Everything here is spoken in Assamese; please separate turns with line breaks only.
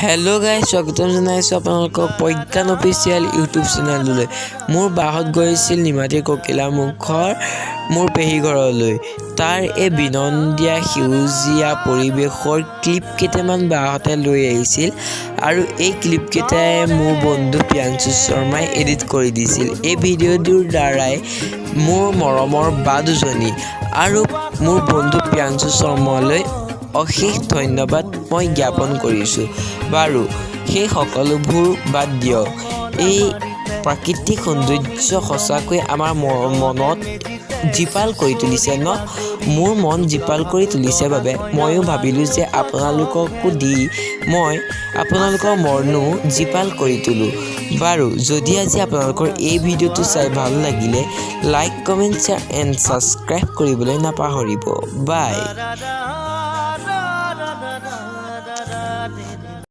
হেল্ল' গাইজ, স্বাগতম জনাইছোঁ আপোনালোকক প্ৰজ্ঞান অফিচিয়েল ইউটিউব চেনেললৈ। মোৰ বাহঁত গৈছিল নিমাতী ককিলামুখৰ মোৰ পেহী ঘৰলৈ। তাৰ এই বিনন্দীয়া সেউজীয়া পৰিৱেশৰ ক্লিপ কেইটামান বাহঁতে লৈ আহিছিল আৰু এই ক্লিপকেইটাই মোৰ বন্ধু প্ৰিয়াংশু শৰ্মাই এডিট কৰি দিছিল। এই ভিডিঅ'টোৰ দ্বাৰাই মোৰ মৰমৰ বা দুজনী আৰু মোৰ বন্ধু প্ৰিয়াংশু শৰ্মালৈ অশেষ ধন্যবাদ মই জ্ঞাপন কৰিছোঁ। বাৰু, সেই সকলোবোৰ বাদ দিয়ক। এই প্ৰাকৃতিক সৌন্দৰ্য সঁচাকৈ আমাৰ মনত জীপাল কৰি তুলিছে ন? মোৰ মন জীপাল কৰি তুলিছে বাবে ময়ো ভাবিলোঁ যে আপোনালোককো দি মই আপোনালোকৰ মনো জীপাল কৰি তোলোঁ। বাৰু, যদি আজি আপোনালোকৰ এই ভিডিঅ'টো চাই ভাল লাগিলে, like, comment, share and subscribe কৰিবলৈ নাপাহৰিব। বাই।